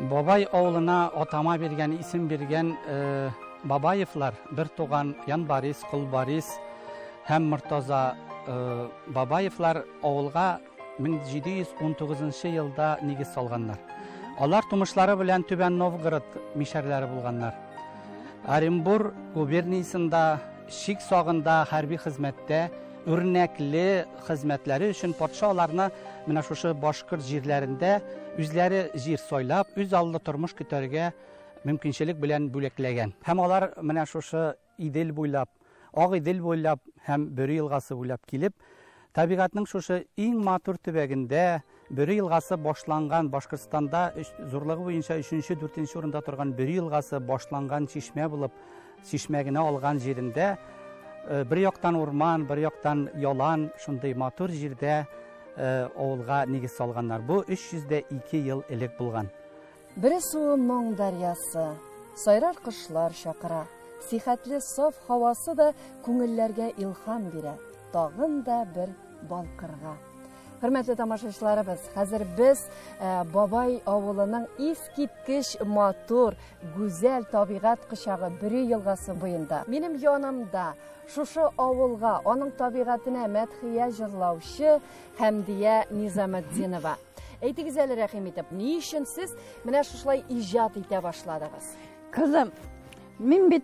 Бабай авылына атама биргән, исем биргән Бабаевлар, бер туган Янбарис, Колбарис һәм Мортаза Бабаевлар авылга 1719 елда нигез салганнар. Алар тумышлары белән Түбән Новгород мишәрләре булганнар. Оренбур губерниясендә чик сагында хәрби хезмәттә үрнәкле хезмәтләре өчен патша аларны менә шушы башкорт җирләрендә үзләре җир сайлап, үз аллы тормыш көтәргә мөмкинчелек белән бүләкләгән. Һәм алар менә шушы Идел буйлап, Ак Идел буйлап һәм Бөре елгасы буйлап килеп, табигатьнең шушы иң матур төбәгендә Бөре елгасы башланган Башкортстанда зурлыгы буенча 3-4 урында торган Бөре елгасы башланган чишмә булып, чишмә генә алган җирендә бер яктан урман, бер яктан ялан, шундый матур җирдә авылга нигез салганнар. Бу 302 ел элек булган. Бөре суы моң дәрьясы, сайрар кошлар чакыра. Сихәтле саф һавасы да күңелләргә илһам бирә, тагын да бер балкырга. Хөрмәтле тамашачыларыбыз, хәзер без Бабай авылының искиткеч матур, гүзәл табигать кочагы Бөре елгасы буенда. Минем янымда шушы авылга, аның табигатенә мәдхия җырлаучы Хәмдия Низаметдинова. Әйтегез әле, рәхим итеп, ни өчен сез менә шушылай иҗат итә башладыгыз? Кызым, мин бит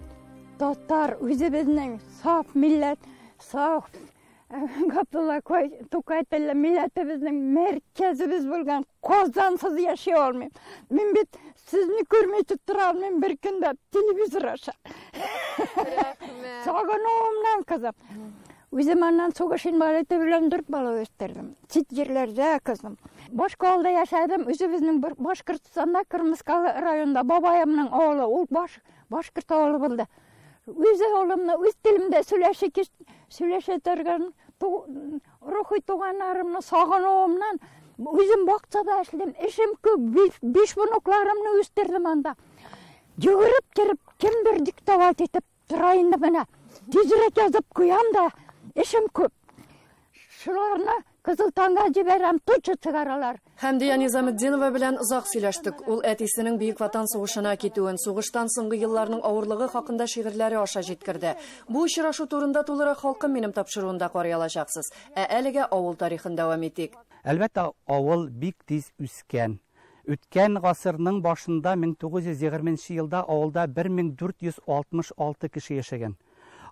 татар, үзебезнең саф милләт, саф Габдулла Тукай телле милләтебезнең мәркәзебез булган Казансыз яши алмыйм. Мин бит сезне күрми тора алмыйм бер көндә телевизор аша. Рәхмәт. Сагынуымнан, кызым. Үзем аннан сугыш инвалиды белән 4 бала үстердем. Чит җирләрдә, кызым. Башка авылда яшәдем. Үзебезнең Башкортстанда Кырмыскалы районында бабаемның авылы, ул баш башкорт авылы булды. Үз авылымны үз телемдә сөйләшә торган рухи туганнарымны сагынуымнан үзем бакчада эшлим, эшем күп, 5 внукларымны үстердем анда. Йөгереп кереп, кемдер диктовать итеп тора инде менә. Тизрәк язып куям да, эшем күп. Шуларны Кызыл таңга җибәрәм, тучы чыгаралар. Хәмдия Низаметдинова белән озак сөйләштек. Ул әтисенең Бөек Ватан сугышына китүен, сугыштан соңгы елларның авырлыгы хакында шигырьләре аша җиткерде. Бу очрашу турында тулырак Халкым минем тапшыруында карый алачаксыз. Ә әлегә авыл тарихын дәвам итик. Әлбәттә, авыл бик тиз үскән. Үткән гасырның башында 1920 елда авылда 1466 кеше яшәгән.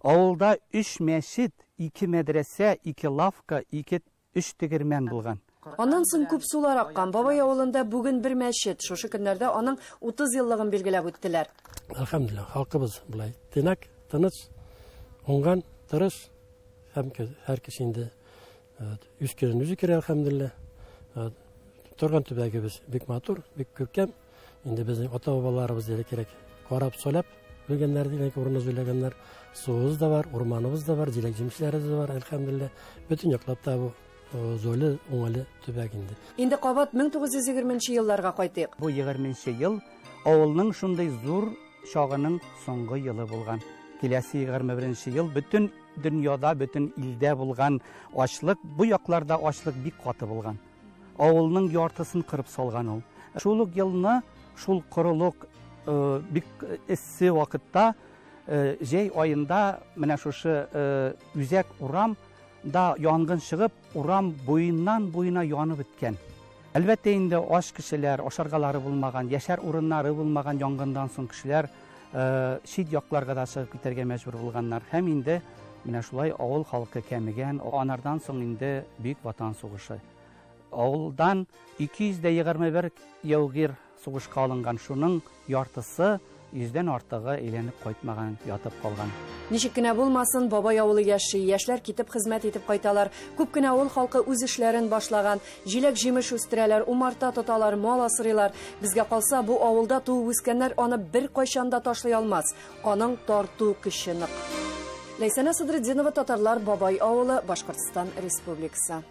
Авылда 3 мәчет, 2 мәдрәсә, 2 лавка, 2 3 тегермән булган. Аннан соң күп сулар аккан. Бабай авылында бүген бер мәчет. Шушы көннәрдә аның 30 еллыгын билгеләп үттеләр. Әлхәмдүлилләһ, халкыбыз булай тинәк, тыныч, уңган, тырыш. Һәм һәр кеше инде үз керен үзе керә, әлхәмдүлилләһ. Торган төбәгебез бик матур, бик күркәм. Инде безнең ата-бабаларыбыз әле кирәк карап, сөйләп белгәннәр, дигән урынны сөйләгәннәр. Суыбыз да бар, урманыбыз да бар, җиләк-җимешләребез дә бар, әлхәмдүлилләһ. Бөтен яклап та бу золы, уңайлы төбәк инде. Инде кабат 1920 елларга кайтыйк. Бу 20 ел авылның шундый зур чагының соңгы елы булган. Киләсе 21 ел бөтен дөньяда, бөтен илдә булган ачлык, бу якларда ачлык бик каты булган. Авылның яртысын кырып салган ул. Шул ук елны, шул корылык, бик эссе вакытта, җәй аенда менә шушы үзәк урам да янгын чыгып, урам буеннан буена янып беткән. Әлбәттә инде ач кешеләр, ашаргалары булмаган, яшәр урыннары булмаган янгыннан соң кешеләр чит якларга да чыгып китәргә мәҗбүр булганнар. Һәм инде менә шулай авыл халкы кәмегән, анардан соң инде Бөек Ватан сугышы. Авылдан 221 яугир сугышка алынган, шуның яртысы, 100дән артыгы әйләнеп кайтмаган, ятып калган. Ничек кенә булмасын, Бабай авылы яши, яшьләр китеп хезмәт итеп кайталар. Күп кенә авыл халкы үз эшләрен башлаган, җиләк-җимеш үстерәләр, умарта тоталар, мал асрыйлар. Безгә калса, бу авылда туып үскәннәр аны бер кайчан да ташлый алмас. Аның тарту көче нык. Ләйсәнә Садретдинова, Татарлар, Бабай авылы, Башкортстан Республикасы.